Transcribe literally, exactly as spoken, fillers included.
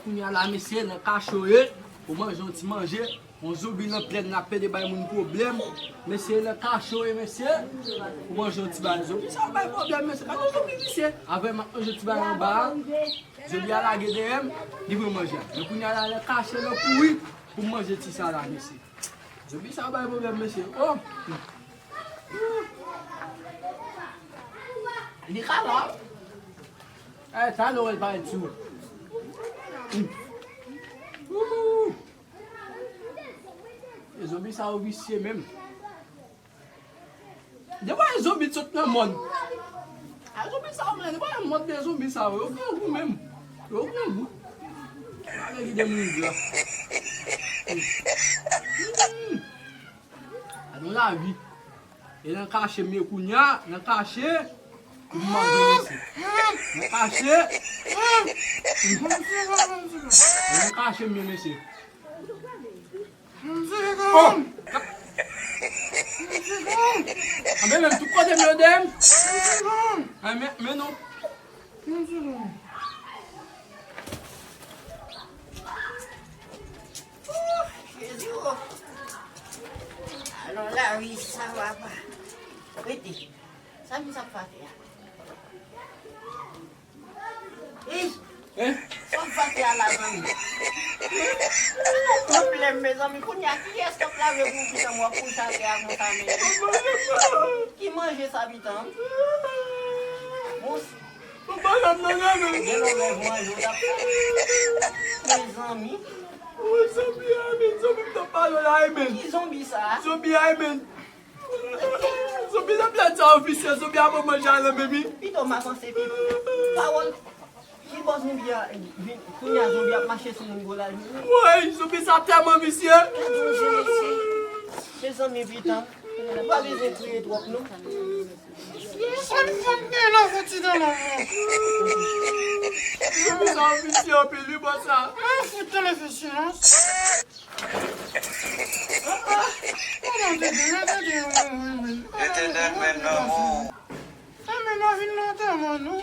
Kounye a la, mesye, nan kache w ye, ou manje yon ti manje, yon zonbi nan plèn nan ap pede bay moun pwoblèm. Mesye, nan kache w ye, mesye, ou manje yon ti bagay. Zonbi sa bay pwoblèm, mesye. Gade yon zonbi visye. Apre m ap manje ti bagay anba a, zonbi a lage dèyè m, li pran manje a. Men kounye a la, nan kache, nan kouri, pou m manje ti sa la, mesye. Zonbi sa bay pwoblèm, mesye. Oh! Li ka la. Eh, talè w wè l parèt sou. Ooh. E zonbi sa yo visye menm. Depi w wè zonbi t sot nan mòn. A zonbi sa yo menm, depi w wè mòd de zonbi sa yo, yo gen gou menm. Yo gen gou. Gade ki de moun gra. Hmm. Gade yon lavi. E nan kache m ye kounye a, nan kache, pou m manje mesye. Nan kache. E nan kache m ye mesye. Oh! Anben menm tout kote m yo dèyè m. Anben men non. Ooh, Jezi, oh. Alò, lari, sa va pa. Rete. Sa m sa fè a? Ei! Hein? Sa m fè a la, zanmi? Pwoblèm, mezanmi. Kounye a, kiyès k ap lave pou pitan m w ap kouche atè a konsa, men? Ki manje sa, pitan m? Bon, Papa, n ap nan rèv. Gen lòt rèv manje w t ap fè. Mezanmi. Wi, zonbi a, men zonbi m t ap pale w la, e men. Ki zonbi sa? Zonbi a, e men. Zonbi, zonbi a sa ofisye, zonbi a ban manje a nan men mi. Pito m avanse pi. Pawòl. Ki bò zonbi a vin, kounye a zonbi ap mache sou moun gwo laj. Woy, zonbi sa tèlman visye. Gade yon jan mesye. Mezanmi, pitan m. Ou pa bezwen kriye twòp, non. Sa n fòk gen nan fouti dan lanmò. Sa ofisye anpil, wi, bò sa. Mwen fout tande fè silans. Mwen tande, mwen tande, mwen, mwen, mwen. Etènèl, men nan mò. Enben, nou vin nan antèman nou.